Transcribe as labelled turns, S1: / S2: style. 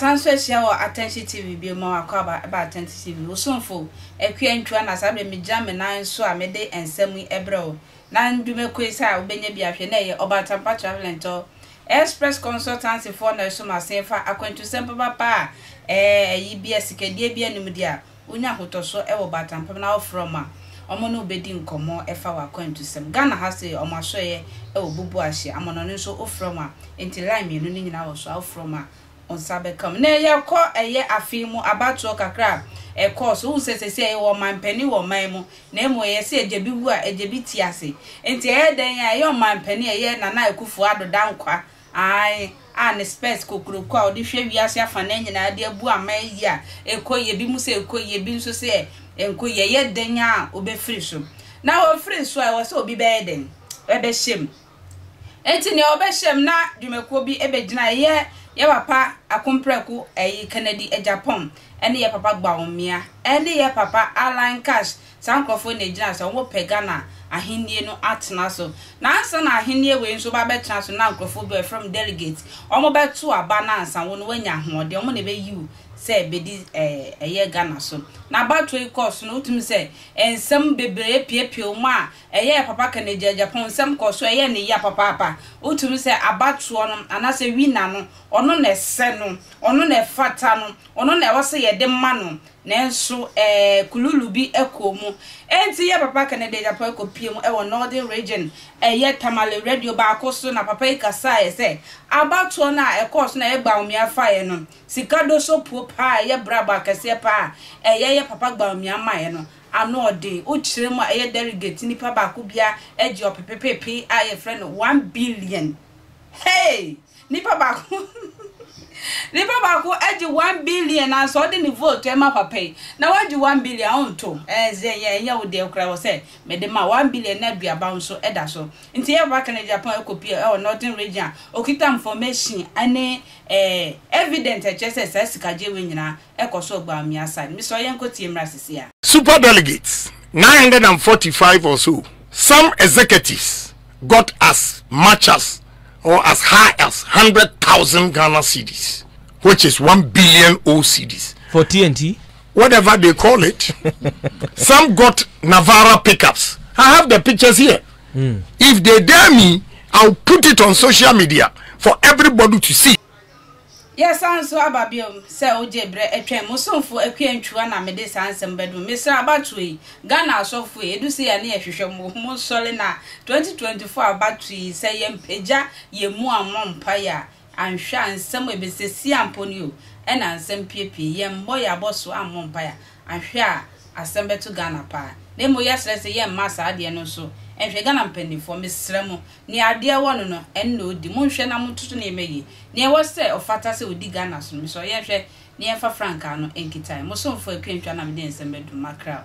S1: Yɛasan nso ahyia wɔ Atɛnhye TV bio ma wakɔ aba ɛba Atɛnhye TV. Wo somfo Akua Ntua na saa berɛ megyina me nan so a mede nsɛm yi ɛbrɛ wo. Na ndwumakuo yi sɛ a wobɛnya bi ahwɛ na ɛyɛ Ɔbaatampa Travel and Tour Express Consultancy foɔ na ɛsom asen fa akwantusɛm papapa a ɛɛ ɛyi bi a sikadie bi anim deɛ a wonya ahotɔsoɔ wɔ Ɔbaatampa mu na wofrɛ wɔn a wɔn ne wo bɛdi nkɔmmɔ ɛfa w'akwantusɛm. Ghana ha sei wɔn asoɛeɛ wɔ Bubuahye, Amanɔne nso wofrɛ wɔn a nti line mmienu no nyinaa wɔ so a wofrɛ wɔn a wo nsa bɛka mu. Nnɛ yɛkɔ ɛyɛ afe yi mu abatoɔ kakra a ɛkɔɔ so. Wohu sɛ seesei yɛwɔ ɔmanpanin wɔ ɔman mu, na mmom ɛyɛ sɛ agya bi wu a, agya bi te ase. Nti ɛyɛ dɛn a ɛyɛ ɔmanpanin a ɛyɛ Nana Akuffo Addo Dankwa, ae, a ne spɛs kokuroko a ɔde hwɛ wiase afanan nyinaa de abu aman yi a ɛkɔ yie, ebinom sɛ ɛkɔ yie, ebi nso sɛ ɛnkɔ yie. Ɛyɛ dɛn a ɔbɛfiri so? Na ɔfiri so a, ɛwɔ sɛ obi bɛyɛ dɛn? Ɛbɛhyɛ mu. Enti nea ɔbɛhyɛm na dwumakuo bi bɛgyina ɛyɛ yɛ papa Akomprɛko ɛyi Kennedy Agyapong ɛne yɛ papa Gbawomia ɛne yɛ papa Allan Cash saa nkorɔfoɔ na ɛgyina sɛ wɔn pɛ Ghana ahennie no atena so. Na ansa na ahennie wei nso ba bɛtena so na nkorɔfoɔ bi wɔfrɛ wɔn delegates wɔn bɛto aba na ansa wo no wanya ahoɔden wɔn na ɛbɛyi wo sɛ bɛdi ɛɛ ɛyɛ Ghana so. Na abatoɔ yi kɔɔ so no wotumi sɛ nsɛm bebree apiapia wɔn a Ɛyɛɛ papa ka n'agya Japan nsɛm kɔɔ so ɛyɛɛ no ya papaapa. Wotumi sɛ abatoɔ no anaasɛ winner no ɔno na ɛsɛ no, ɔno na ɛfata no, ɔno na ɛwɔ sɛ yɛde ma no nanso ɛɛ kululu bi kɔɔ mu. Enti yɛ papa Kennedy Agyapong kɔpie mu wɔ Northern Region ɛyɛ Tamale radio baako so na papa yi kasaeɛ sɛ abatoɔ no a ɛkɔɔ so na ɛyɛ Bawumia faeɛ no sika doso puo paa a ɛyɛ brabo akɛseɛ paa a ɛyɛ yɛ papa Bawumia maeɛ no Ano ɔden, wokyerɛ mu a ɛyɛ delegate nipa baako biara gye ɔpepepepe a yɛfrɛ no 1 billion. Hey! Nipa baako nipa baako gye 1 billion nanso ɔde ne vote ɛma papa yi na wagye 1 billion ɔnto ɛnze ɛnyɛ ɛnyɛ wo deɛ koraa wɔ sɛ mede ma 1 billion na aduaba nso ɛda so nti yɛ papa Kennedy Agyapong ɛkɔpie ɛwɔ Northern Region a okita information ɛne ɛɛ evidence ɛkyerɛ sɛ saa sikagye wei nyinaa ɛkɔ so Bawumia side mesɛ ɔyɛ nkɔtie mmra sisi a.
S2: Super delegates, 945 or so. Some executives got as much as or as high as 100,000 Ghana cedis, which is 1 billion old cedis.
S3: For TNT?
S2: Whatever they call it. Some got Navara pickups. I have the pictures here. If they dare me, I'll put it on social media for everybody to see.
S1: Yɛsan nso aba biom sɛ wogye berɛ atwɛn mo somfo Akua Ntwuwa na mede saa nsɛm bɛdom. Mesrɛ abatoɔ yi, Ghana asɔfoɔ yi, ɛdu sei a ne yɛhwehwɛ mo, monsɔre na 2024 abatoɔ yi sɛ yɛmpagya yɛn mu ammɔ mpaeɛ a, anhwɛ a nsɛm a ɛbɛsɛsi ampo ni o, ɛna nsɛm piepie, yɛmmɔ yɛn abɔsoɔ ammɔ mpaeɛ a, anhwɛ a asɛm bɛto Ghana paa. Na mmom yɛsrɛ sɛ yɛmma saa adeɛ no nso nhwɛ Ghana mpaninfoɔ, mesrɛ mo, nea adeɛ wɔ no no, ɛno na ɔdi. Monhwɛ na montoto nneɛma yie. Nea ɛwɔ sɛ ɔfata sɛ ɔdi Ghana so no, mesrɛ wo yɛnhwɛ na yɛmfa frankaa no nkitae. Mo somfoɔ Akua Ntwa na mede nsɛm bɛdom. Makra o.